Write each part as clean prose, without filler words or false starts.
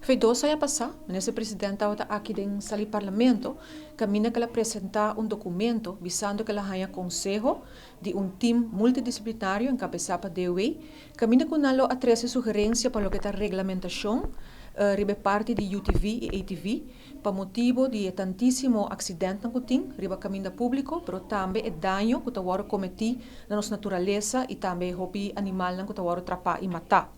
Fo'i 2 aña pasá, minister presidente tabata aki den sala di parlamento, kaminda ku el a presentá un dokumento, bisando ku el a haña konseho di un tim multidisiplinario enkabesá pa DOW, kaminda ku nan lo a trese sugerensia pa loke ta reglamentashon riba parti di UTV i ATV, pa motibu di tantísimo aksidente ku tin riba kaminda públiko, pero tambe e daño ku ta wòrdu kometí na nos naturalesa i tambe hopi animalnan ku ta wòrdu trapá i matá.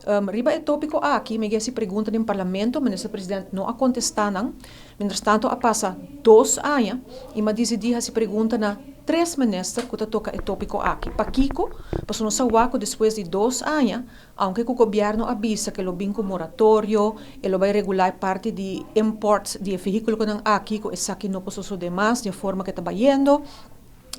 Riba e tópiko aki, mi a hasi pregunta den parlamento, minister presidente no a kontestá nan. Mientrastantu a pasa 2 aña i mi a disidí hasi pregunta na tres minister ku ta toka e tópiko aki. Pakiko? Pasobra nos sa ku despues di 2 aña, aunke ku gobièrnu a bisa ku lo bin ku moratorio, e lo bai regulá parti di import di vehíkulonan aki, ku esaki no por mas, di forma ku ta bayendo.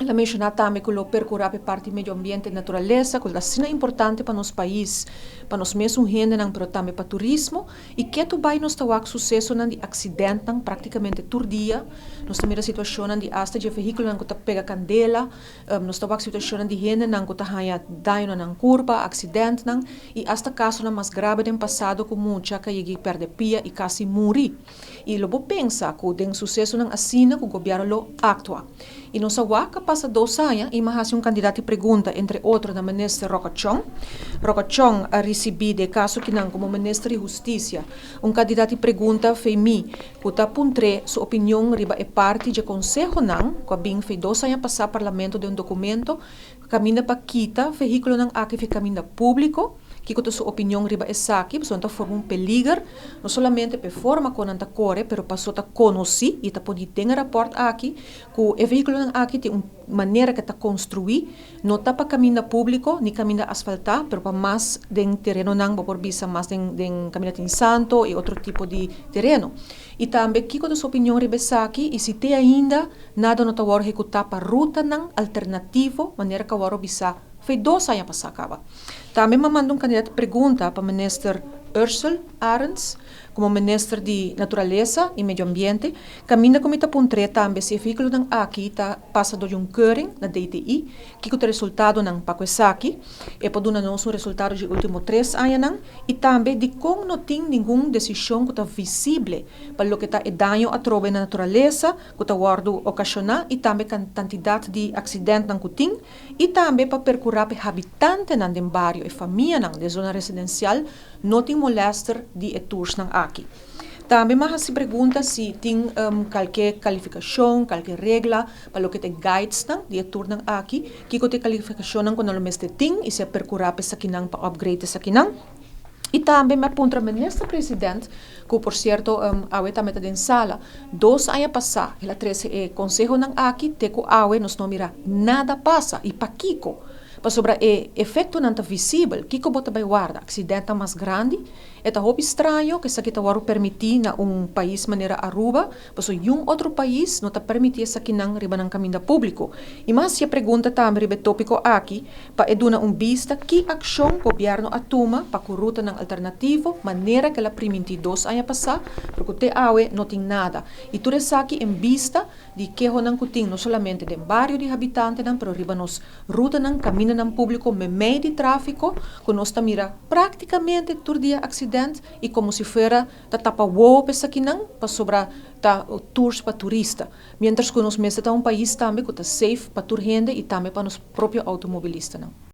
El a menshoná tambe ku lo perkurá pa parti medio ambiente i naturalesa, ku ta asina importante pa nos pais, pa nos mes hendenan, pero tambe pa turismo. I ketu bai nos ta wak susesonan di aksidentenan práktikamente tur dia. Nos ta mira situashonnan di asta di vehíkulonan ku ta pega kandela, nos ta wak situashonnan di hendenan ku ta haña daño na kurpa, aksidentenan i asta kasonan mas grave den pasado ku mucha ku a yega pèrdè pia i kasi muri. I lo bo pensa ku den susesonan asina ku gobièrnu lo aktua. I nos a wak pasa 2 aña i m'a hasi un kantidat di pregunta, entre otro na minister Rocco Tjong. Rocco Tjong a risibí den kaso akinan komo minister di Hustisia un kantidat di pregunta fo'i mi ku ta puntr'é su opinion riba e parti di konsehonan ku a bin fo'i 2 aña pasá parlamento den un dokumento kaminda pa kita vehíkulonan aki fo'i kaminda públiko, kiko ta su opinion riba esaki, pasobra ta forma un peliger, no solamente pa forma ku nan ta kore, pero paso ta konosí i ta pone den rapport aki ku e vehíkulonan aki tin un manera ku ta konstruí, no ta pa kaminda públiko, ni kaminda asfaltá, pero pa mas den terenonan, por bisa mas den kaminda tin santu i otro tipo di tereno. I tambe kiko ta su opinion riba esaki i si te ainda nada no ta wòrdu ehekutá pa rutanan alternativo, manera ku a wòrdu bisá fo'i 2 aña pasá kaba. Tambe m'a manda un kantidat pregunta pa minister Ursell Arends, komo minister di Naturalesa i Medio Ambiente, kaminda ku mi ta puntr'é tambe si e vehíkulonan aki ta pasa dor di un keuring na DTI, kiko ta resultadonan pa ku esaki, e por duna nos un resultado di último 3 añanan, i tambe di kon no tin ningun desishon ku ta visibel pa loke ta e daño atrobe na naturalesa, ku ta wòrdu okashoná i tambe kantidat di aksidentenan ku tin, i tambe pa perkurá pa habitantenan den bario i famianan den zona residensial no tin molèster di e toursnan aki. Tambe m'a hasi pregunta si tin kualke kualifikashon, kualke regla pa loke ta guidesnan di e tournan aki, kiko ta e kualifikashonnan ku nan lo mester tin i si a perkurá pa esakinan pa upgrade esakinan. I tambe m'a puntra minister presidente, ku por sierto awe tambe ta den sala, 2 aña pasá el a trese e konsehonan aki, te ku awe nos no a mira nada pasa. I pakiko? Pasobra e efektonan ta visibel, kiko bo ta bai warda? Aksidente mas grandi? E ta hopi straño ku esaki ta wòrdu permití na un pais manera Aruba, pasobra ningun otro pais no ta permití esakinan riba nan kaminda públiko. I m'a hasi pregunta tambe riba e tópiko aki, pa e duna un bista ki akshon gobièrnu a tuma pa ku rutanan alternativo, manera ku el a primintí 2 aña pasá, pasobra te awe no tin nada. I tur esaki en bista di kehonan ku tin no solamente den bario di habitantenan, pero riba nos rutanan, kamindanan públiko, meimei di tráfiko, ku nos ta mira práktikamente tur dia aksidente i komo si fuera ta tapa wowo pa esakinan, pasobra ta tours pa turista. Mientras ku nos mester ta un pais tambe ku ta safe pa tur hende i tambe pa nos propio outomobilistanan.